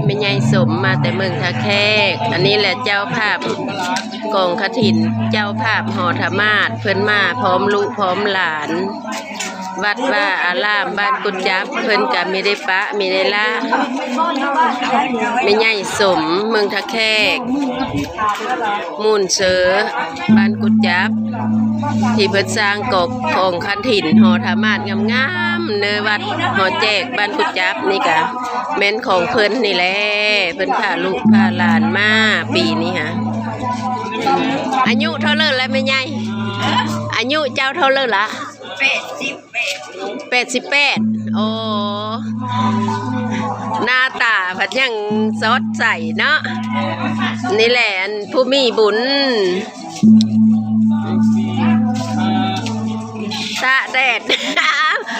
ແມ່ໃຫຍ່ສົມມາແຕ່ເມືອງທ່າແຂກ. ອັນນີ້ແຫຼະເຈົ້າພາບກອງກະຖິນ ເຈົ້າພາບຫໍທະມາດ ເພິ່ນມາພ້ອມລູກພ້ອມຫຼານ. ວັດວາອາລາມບ້ານກຸດຈັບ ເພິ່ນກະມີໄດ້ປະມີໄດ້ລະ. ແມ່ໃຫຍ່ສົມເມືອງທ່າແຂກ ມູນເຊີ ບ້ານກຸດຈັບ ທີ່ເພິ່ນສ້າງກອງກະຖິນຫໍທະມາດງາມໆ ເນີ ວັດຫໍແຈກ ບ້ານກຸດຈັບ. ນີ້ກະແມ່ນຂອງເພິ່ນນີ້ແຫຼະ ເພິ່ນພາລູກພາຫຼານມາປີນີ້ຫະ. ອາຍຸເທົ່າເລີແລ້ວແມ່ໃຫຍ່? ອາຍຸເຈົ້າເທົ່າເລີລະ? ແປດສິບແປດ. ແປດສິບແປດ. ໂອ້ ໜ້າຕາພັດຍັງສອດໃສເນາະ. ນີ້ແຫຼະ ອັນ ຜູ້ມີບຸນ ຕາກແດດ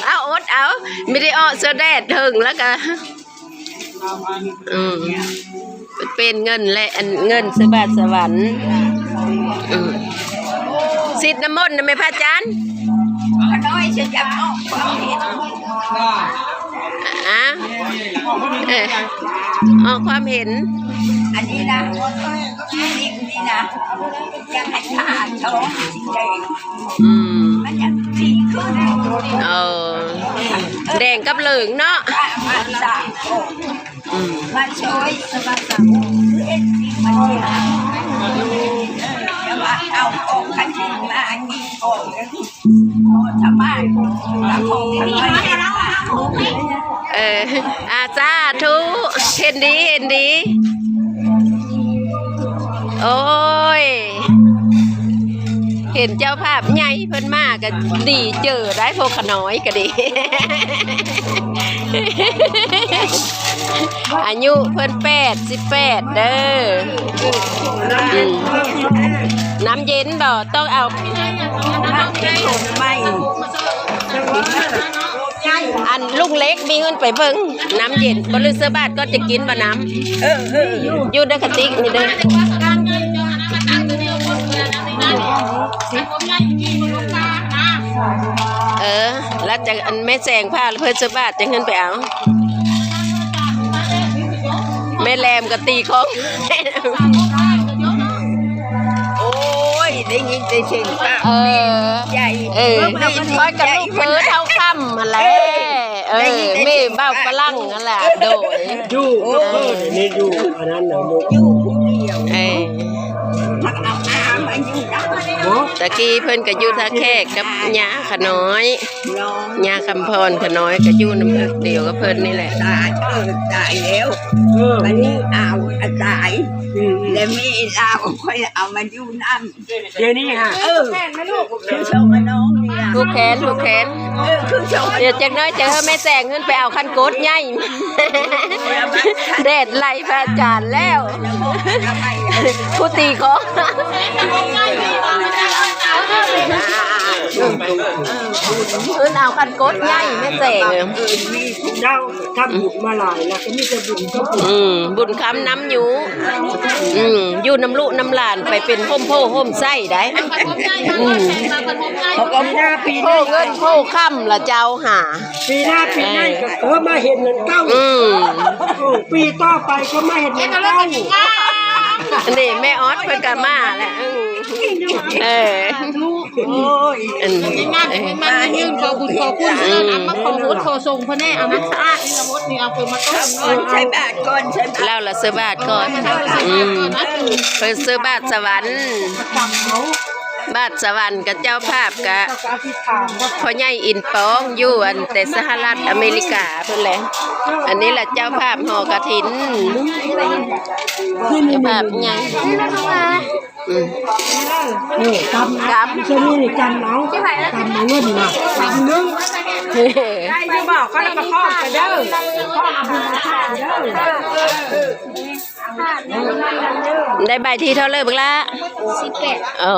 ເອົາ ອົດເອົາ ມີໄດ້ອອກເສື້ອແດດເຖິງແລ້ວກະ ອືມ ເປັນເງິນແຫຼະ ອັນ ເງິນໃສ່ບາດສະຫວັນ. ອືມ ສິດນ້ຳມົນນະແມ່ພະອາຈານ. ຂ້ານ້ອຍຈະຢາກອອກຄວາມເຫັນ ອາ ເອີ ອອກຄວາມເຫັນ ອັນນີ້ນະ ນີ້ ນີ້ນະ ຢາກໃຫ້ທານທອງສີແດງ. ອືມ ມັນຈະດີຂຶ້ນ. ເອີ ແດງກັບເຫຼືອງເນາະ. ອືມ ມາຊ່ອຍສະບັດສະບັດ ເຮັດ ມັນ ແຕ່ວ່າເອົາຂອງຄັນເຖິງມາອັນນີ້ອອກ ເອີ ອາ ສາທຸ ເຫັນດີ ເຫັນດີ. ໂອ້ຍ ເຫັນເຈົ້າພາບໃຫຍ່ເພິ່ນມາກະດີເຈີໄດ໋ ພວກຂ້ານ້ອຍກະດີ. ອາຍຸເພິ່ນແປດສິບແປດເດີ. ອືມ ນ້ຳເຢັນບໍ່? ຕ້ອງເອົາ ອັນລຸງເລັກມີເງິນໄປເບິ່ງນ້ຳເຢັນບໍ່ ຫຼືເສື້ອບາດກໍຈະກິນບໍ່ນ້ຳ? ເອີ ເອີ ຢູ່ໃນກະຕິກນີ້ເດີ. ເອີ ແລ້ວຈະ ອັນແມ່ແສງພາເພິ່ນເສື້ອບາດຈະເງິນໄປເອົາ. ແມ່ແຫຼມກໍຕີຂອງ ໂອ້ຍ ໄດ້ຍິນແຕ່ສຽງປາກ ເອີ ໃຫຍ່ ເອີ ຂ້ອຍກໍລູກເບີເທົ່າຄຳຫັ້ນແຫຼະ. ເອີ ແມ່ເວົ້າຝຣັ່ງຫັ້ນແຫຼະ ໂດຍ ຢູ່ ເອີ ນີ້ຢູ່ອັນນັ້ນນະ ຢູ່ຜູ້ດຽວ ເອີ ຕະກີ້ເພິ່ນກໍຢູ່ທ່າແຂກກັບຍ່າຂະນ້ອຍ ຍ່າຄຳພອນຂະນ້ອຍກໍຢູ່ນຳເພິ່ນດຽວກັບເພິ່ນນີ້ແຫຼະ. ຕາຍ ເອີ ຕາຍແລ້ວ ເອີ ບັດນີ້ເອົາ ອາ ຕາຍ ອືມ ແລ້ວແມ່ລາວຂ້ອຍເອົາມາຢູ່ນຳ ດຽວນີ້ຫະ ເອີ ແມ່ນບໍ່ລູກ ຄືສອງພີ່ນ້ອງນີ້ລະ ຜູກແຂນ ຜູກແຂນ ເອີ ຄືສອງ ດຽວຈັກໜ້ອຍຈະໃຫ້ແມ່ແສງຂຶ້ນໄປເອົາຄັນກົດໃຫຍ່ ແດດໄລ່ພະອາຈານແລ້ວ ຜູ້ຕີຂອງ ເອີ້ນເອົາຄັນກົດໃຫຍ່ແມ່ແສງ. ເຈົ້າທຳບຸນມາຫຼາຍແລ້ວ ກໍມີແຕ່ບຸນກັບບຸນ ອືມ ບຸນຄຳນຳຢູ່ ອືມ ຢູ່ນຳລູກນຳຫຼານໄປເປັນຮົ່ມໂພຮົ່ມໄຊໄດ໋. ອືມ ເຂົາກໍ ປີໜ້າ ປີໜ້າ ໂພເງິນໂພຄຳລະເຈົ້າຫາ ປີໜ້າປີໃໝ່ກໍ ເອີ ເອີ ມາເຫັນນັ້ນເກົ່າ ອືມ ເອີ ປີຕໍ່ໄປກໍມາເຫັນນັ້ນເກົ່າ. ອັນນີ້ແມ່ອອດເພິ່ນກໍມາແຫຼະ ເອີ ເອີ ໂອ້ຍ ອັນ ງານ ເອີ ງານ ງານ ຂໍບຸນຂອບຄຸນ ເອີ ເອົາມາຂໍບົດຂໍສົ່ງເພິ່ນແດ່ ເອົາມາສະອາດນີ້ລະບົດນີ້ ເອົາເພິ່ນມາຕົ້ມ ເອີ ໃສ່ບາດກ່ອນ ໃສ່ບາດ ລາວລະໃສ່ບາດກ່ອນ ອືມ ເພິ່ນໃສ່ບາດສະຫວັນ ບາດສະຫວັນກະເຈົ້າພາບກະພໍ່ໃຫຍ່ອິນປອງ ຢູ່ອັນແຕ່ສະຫະລັດອາເມລິກາພຸ້ນແຫຼະ. ອັນນີ້ລະເຈົ້າພາບຫໍກະຖິນ ເຈົ້າພາບໃຫຍ່ ອືມ ເອີ ກຳ ກຳ ຊະນີ້ກຳເອົາ ກຳເອົາເງິນມາ ກຳໜຶ່ງ ໄດ້ຢູ່ບໍ່? ກໍລະປະຄອງໄປເດີ ປະຄອງເອົາບຸນມາຝາກເດີ. ໄດ້ໃບທີເທົ່າເລີບັກຫຼ້າ? ສິບແປດ. ອໍ.